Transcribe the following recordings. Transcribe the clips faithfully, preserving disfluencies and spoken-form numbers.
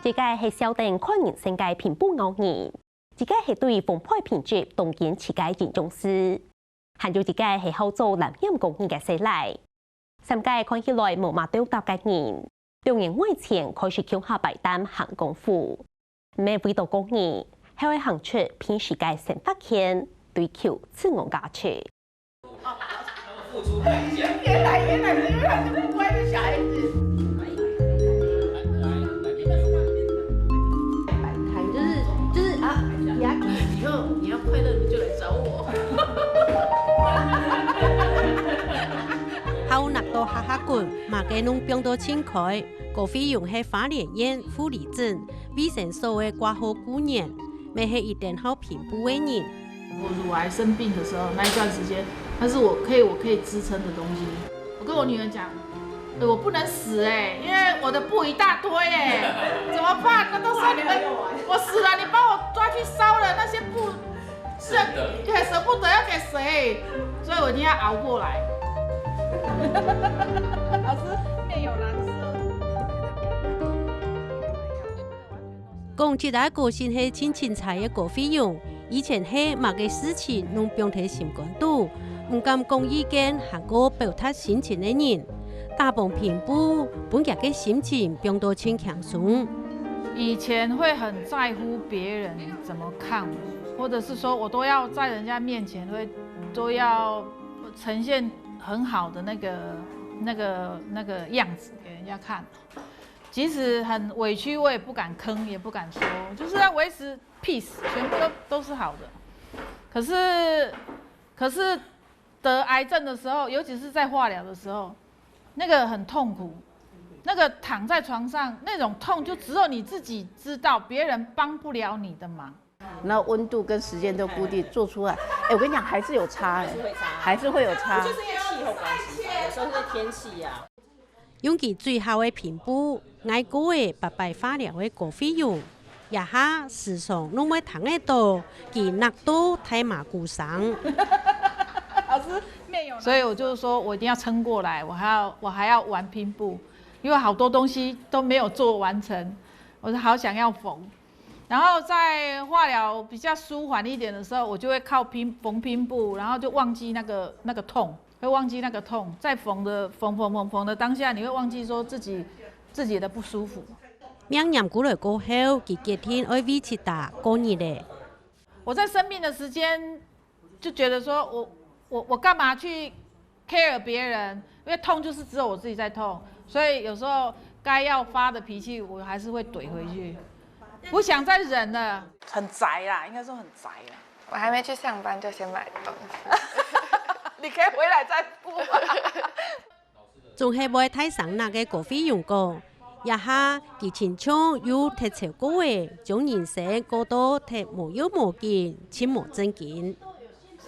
一个係笑等看人生个平埔老人，一个係對烘焙品質當堅持个營養師，還有一个係好做藍染工藝个細倈。三个看起來無麼兜搭个人，六年外前開始共下擺攤行功夫，毋係為著過日，係愛行出平時个生活圈，追求自我價值。付出代价。原来原来是原来是不乖的小孩子。摆摊就是就是啊，你要以后你要快乐你就来找我。好納豆哈哈滾，麼个攏放到盡開。高飛勇係花蓮縣富里鎮衛生所个掛號顧員，乜係一等好平埔个人。 我乳癌生病的时候那一段时间，那是我可以我可以支撑的东西。我跟我女儿讲，哎，我不能死哎、因为我的布一大堆哎、怎么办？那到时候你们我死了，你帮我抓去烧了，那些布是对舍不得要给谁？所以我一定要熬过来。老师面有难色。講起來，個性係盡清采个高飛勇，以前係麼个事情攏放在心肝肚，毋敢講意見，還過表達心情个人。打幫平埔，分佢个心情放到盡輕鬆。以前会很在乎别人怎么看我，或者是说我都要在人家面前会都要呈现很好的那个那个那个样子给人家看。即使很委屈，我也不敢吭，也不敢说，就是要维持 peace，全部都都是好的。可是可是得癌症的时候，尤其是在化疗的时候，那个很痛苦，那个躺在床上那种痛，就只有你自己知道，别人帮不了你的忙。那温度跟时间都固定做出来，哎，我跟你讲，还是有差哎、还是会有差。就是因为气候关系吧，有时候是天气啊。用佢最好个平埔，挨過个八擺化療个高飛勇，這下時常攏會聽得到佢納豆大麻牯聲。老师面有，所以我就是说我一定要撑过来，我还要我还要玩拼布，因为好多东西都没有做完成，我是好想要缝。然后在化疗比较舒缓一点的时候，我就会靠拼缝拼布，然后就忘记那个那个痛，会忘记那个痛，在缝的缝缝缝缝的当下，你会忘记说自己自己的不舒服。命撿過來過後，佢決定愛為自家過日了。我在生病的时间，就觉得说我我我干嘛去 care 别人，因为痛就是只有我自己在痛，所以有时候该要发的脾气，我还是会怼回去，不想再忍了。很宅啦，应该说很宅啦。我还没去上班就先买东西。你可以回来再付啊。總係會大聲那个高飛勇講，這下佢親像又忒超過个，將人生過到忒無要無緊，盡無正經。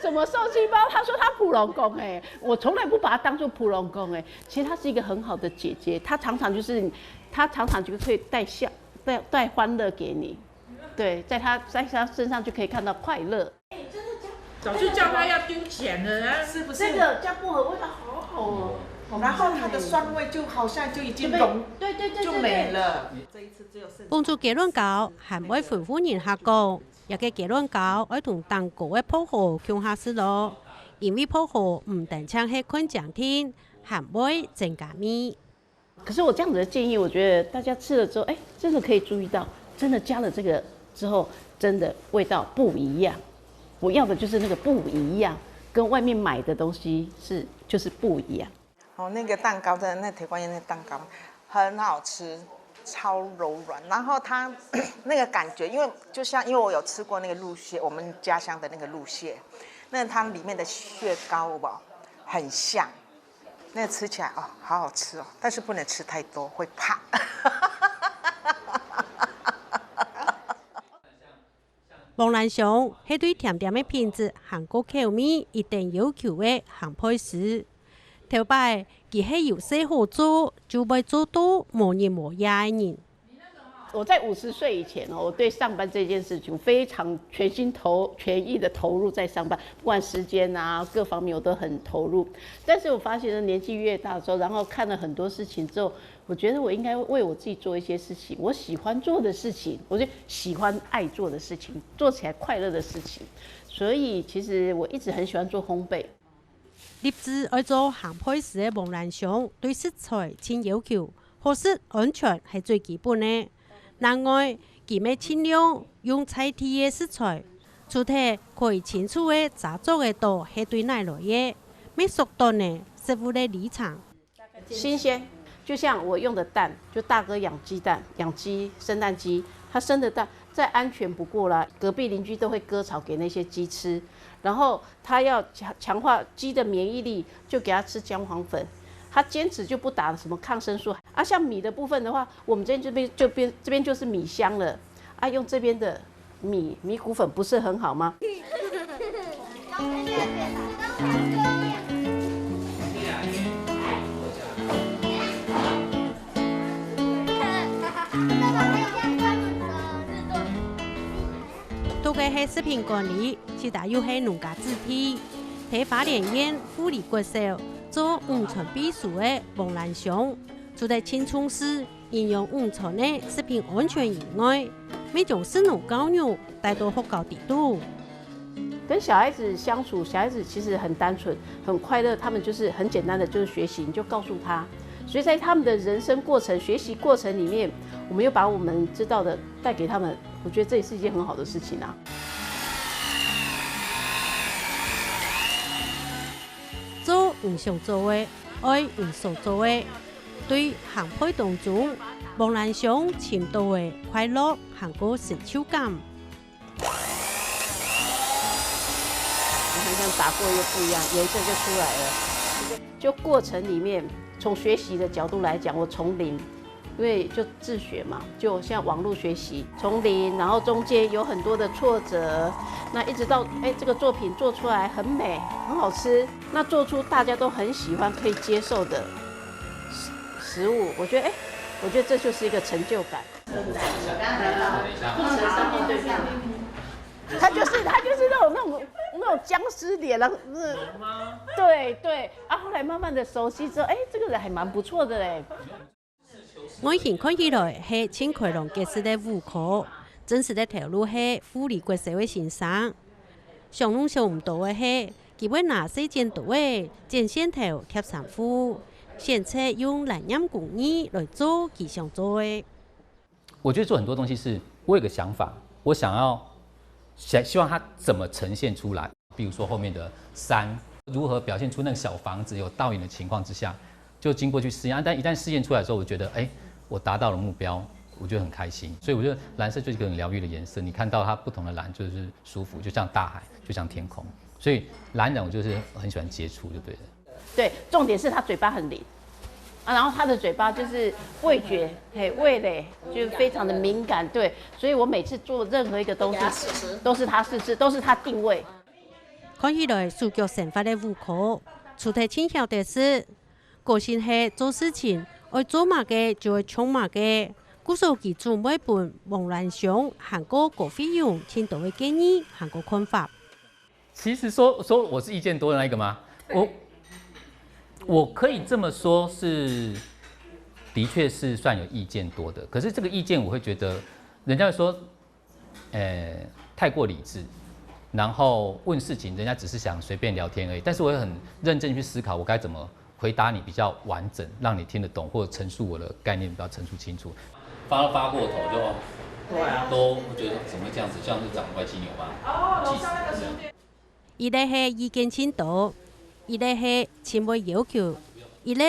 什么受气包？他说他普龙宫哎、我从来不把他当做普龙宫哎、其实他是一个很好的姐姐，他常常就是他常常就可以带笑带带欢乐给你，对，在他在他身上就可以看到快乐。早就叫他要丢钱了啊！是不是？这个叫薄荷味道好好哦。然后它的酸味就好像就已经融，对对对就没了。講出雞卵糕，還會吩咐人客講，這个雞卵糕愛同頂高个薄荷共下食咯，因為薄荷毋單淨係看靚定，還會增加味。可是我这样子的建议，我觉得大家吃了之后，哎，真的可以注意到，真的加了这个之后，真的味道不一样。我要的就是那个不一样，跟外面买的东西是就是不一样。哦，那个蛋糕真的，那铁观音那蛋糕很好吃，超柔软。然后它那个感觉，因为就像因为我有吃过那个鹿血，我们家乡的那个鹿血，那它里面的血糕有没有很像？那吃起来哦，好好吃哦，但是不能吃太多，会胖。王蘭香係對甜點个品質還過口味一等要求个烘焙師。頭擺佢係有事好做，就會做到無日無夜个人。我在五十岁以前哦，我对上班这件事情非常全心投全意的投入在上班，不管时间啊各方面我都很投入。但是我发现呢，年纪越大之后，然后看了很多事情之后，我觉得我应该为我自己做一些事情，我喜欢做的事情，我就喜欢爱做的事情，做起来快乐的事情。所以其实我一直很喜欢做烘焙。立志愛做烘焙師个黃蘭香對食材盡要求，好食安全係最基本个。另外，佢乜盡量用在地个食材，除忒可以清楚个查著得到係對哪來个，乜縮短了食物个里程。新鲜，就像我用的蛋，就大哥养鸡蛋、养鸡、生蛋鸡，他生的蛋再安全不过啦。隔壁邻居都会割草给那些鸡吃，然后他要强强化鸡的免疫力，就给他吃姜黄粉。他坚持就不打什么抗生素啊。像米的部分的话，我们这边这边就变这边就是米香了啊，用这边的米米谷粉不是很好吗？讀个係食品管理，自家又係農家子弟。在花蓮縣富里國小做午餐秘書个黃蘭香，除忒盡重視營養午餐个食品安全以外，乜將食農教育帶到學校底肚。跟小孩子相处，小孩子其实很单纯、很快乐，他们就是很简单的，就是学习，你就告诉他。所以在他们的人生过程、学习过程里面，我们又把我们知道的带给他们，我觉得这也是一件很好的事情啊。做你想做个，愛你所做个。對烘焙當中，黃蘭香尋到个快樂還過成就感。你看，像打过又不一样，颜色就出来了。就过程里面，从学习的角度来讲，我从零，因为就自学嘛，就像网络学习，从零，然后中间有很多的挫折，那一直到哎这个作品做出来很美，很好吃，那做出大家都很喜欢、可以接受的食食物，我觉得哎，我觉得这就是一个成就感。它就是它就是那种那种那种僵尸脸了，是，对对啊，后来慢慢的熟悉之后，哎，这个人还蛮不错的嘞。外形看起來係盡開朗結實个吳科，真實个頭路係護理國小个先生。想攏想毋到个係，佢會拿細剪刀仔剪線頭貼衫褲，選擇用藍染工藝來做佢想做个。 我觉得做很多东西是我有个想法，我想要想希望它怎么呈现出来，比如说后面的山如何表现出那个小房子有倒影的情况之下，就经过去试验。啊、但一旦试验出来的时候，我觉得哎，我达到了目标，我觉得很开心。所以我觉得蓝色就是一个很疗愈的颜色，你看到它不同的蓝就是舒服，就像大海，就像天空。所以蓝染我就是很喜欢接触，就对了。 对，重点是他嘴巴很灵啊，然后他的嘴巴就是味觉，嘿，味蕾就是非常的敏感，对，所以我每次做任何一个东西，都是他试吃，都是他定位。看起來手腳生發个吳科，除忒盡曉得食，個性係做事情愛做麼个就愛創麼个，故所佢準備分黃蘭香還過高慧蓉盡多个建議還過看法。 其实说说我是意见多的那一个吗？我我可以这么说是，的确是算有意见多的。可是这个意见，我会觉得人家会说，呃，太过理智，然后问事情，人家只是想随便聊天而已。但是我会很认真去思考，我该怎么回答你比较完整，让你听得懂，或者陈述我的概念比较陈述清楚。发发过头就，对啊，都觉得怎么会这样子？这样是长歪七扭八，气死人。一个係意見盡多，一个係盡會要求，一个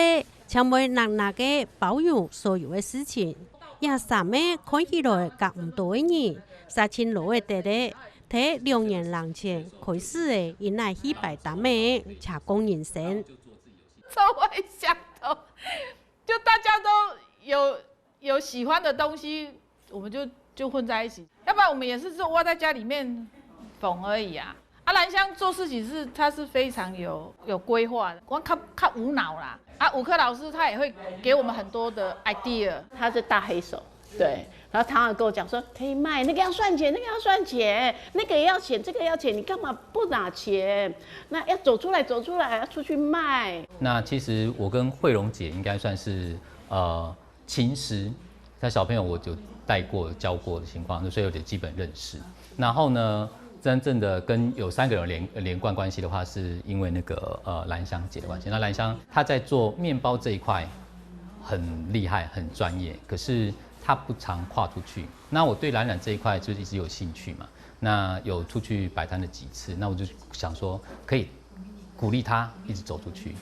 盡會納納个包容所有个事情。這三个看起來合毋到个人，煞盡老个得个，在兩年零前開始个，一乃去擺攤个斜槓人生。超会想的，就大家都有有喜欢的东西，我们就就混在一起，要不然我们也是只有窝在家里面缝而已啊。啊，兰香做事情是他是非常有有规划的，我看看无脑啦。啊，五科老师他也会给我们很多的 idea。他是大黑手，对，然后堂而跟我讲说，可以卖，那个要算钱，那个要算钱，那个也要钱，这个要钱，你干嘛不拿钱？那要走出来，走出来，要出去卖。那其实我跟慧蓉姐应该算是呃亲师，在小朋友我有带过、教过的情况，所以有点基本认识。然后呢，真正的跟有三个人连连贯关系的话，是因为那个呃兰香姐的关系。那兰香她在做面包这一块很厉害、很专业，可是她不常跨出去。那我对染染这一块就一直有兴趣嘛，那有出去摆摊了几次，那我就想说可以鼓励她一直走出去。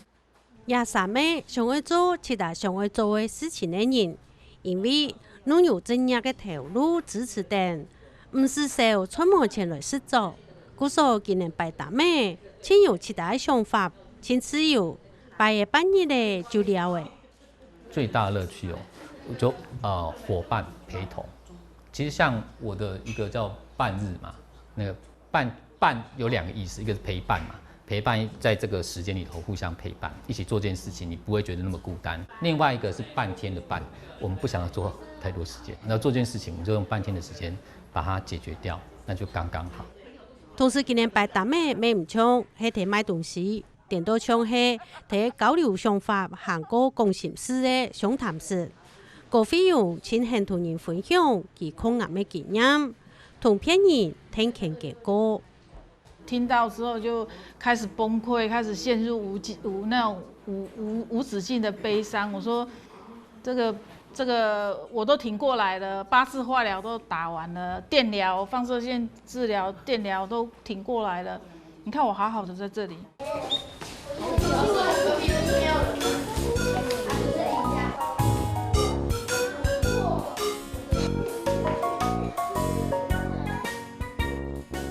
這三个想愛做自家想愛做个事情个人，因為老有正業个頭路支持等，毋使愁賺無錢來食粥，故所今年擺攤仔，盡有自家个想法，盡自由，擺个半日仔就了仔。最大的乐趣哦，就呃伙伴陪同。其实像我的一个叫半日嘛，那个半半有两个意思，一个是陪伴嘛，陪伴在这个时间里头互相陪伴，一起做这件事情，你不会觉得那么孤单。另外一个是半天的半，我们不想要做太多时间，那做这件事情，我们就用半天的时间把它解决掉，那就刚刚好。同時，今年擺攤仔乜毋像係在賣東西，顛倒像係在交流想法，還過講心事个相談室。高慧蓉盡肯同人分享佢抗癌个經驗，同別人聽見結果。听到之后就开始崩溃，开始陷入无尽无那种无无无止境的悲伤。我说，这个这个我都挺过来了，八次化疗都打完了，电疗、放射线治疗、电疗都挺过来了。你看我好好的在这里。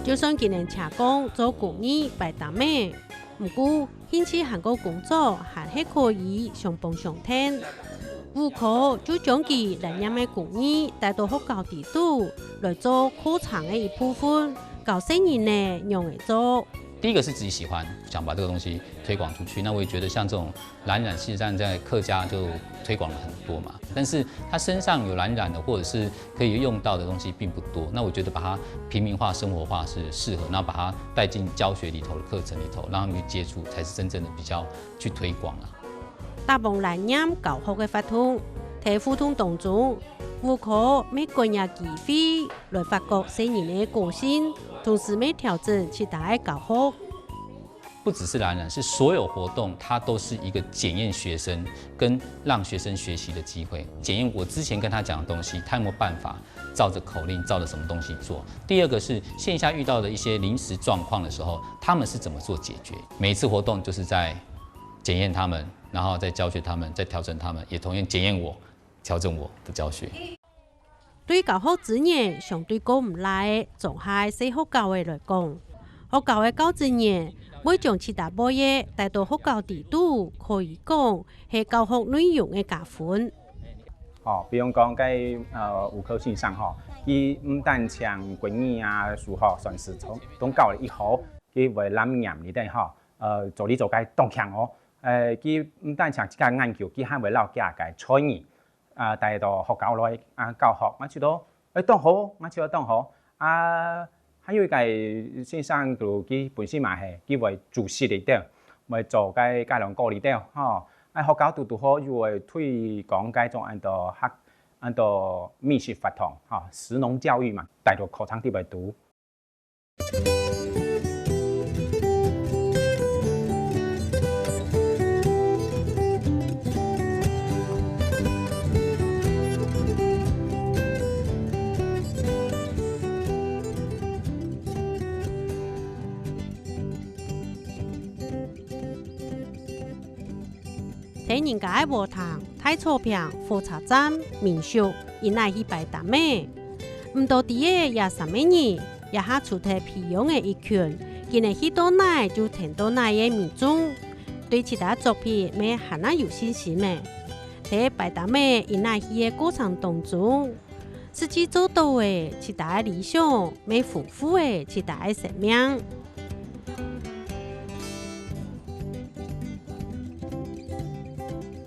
就算今年斜槓做公益擺攤仔，毋過興趣還過工作還係可以相幫相𢯭。吳科就將佢來念个工藝帶到學校底肚，來做課程个一部分，教細人仔仰仔做。第一个是自己喜欢，想把这个东西推广出去。那我也觉得像这种染染，事实上在客家就推广了很多嘛。但是他身上有染染的，或者是可以用到的东西并不多。那我觉得把它平民化、生活化是适合，然后把它带进教学里头的课程里头，让他们去接触，才是真正的比较去推广啊。打幫藍染教學个活動，在互動當中，吳科乜觀察機會來發覺細人个個性，同時乜調整其他个教學。不只是染染，是所有活动，它都是一个检验学生跟让学生学习的机会，检验我之前跟他讲的东西，他有没有办法照着口令，照着什么东西做。第二个是线下遇到的一些临时状况的时候，他们是怎么做解决？每一次活动就是在检验他们，然后再教学他们，再调整他们，也同样检验我，调整我的教学。對教學資源相對較毋罅个庄下个細學校仔來講，學校个教職員會將其他背仔帶到學校底肚，可以講係教學內容个加分。哦，比如講該呃吳科先生吼，佢毋單淨國語啊、數學、算術都教了以後，佢會藍染裡底吼，呃，做哩做个當強哦。呃，佢毋單淨自家研究，佢還會摎佢个創意 啊帶到學校來啊教學，𠊎覺得誒當好，𠊎覺得當好。啊還有一個先生佢佢本身嘛係佢會主席裡底，會做該家長哥裡底吼。啊學校堵堵好又會推廣該種恁多客恁多美食活動吼，食農教育嘛，帶到課程裡背讀。 在人家个禾埕、大草坪、火車站、民宿，一哪去擺攤仔。毋多知个這三個人，這下除忒培養个一群，今日去到哪就跈到哪个民眾，對其他作品乜還較有信心个。在擺攤仔一哪去个過程當中，實際做到个其他个理想，乜豐富个其他个生命。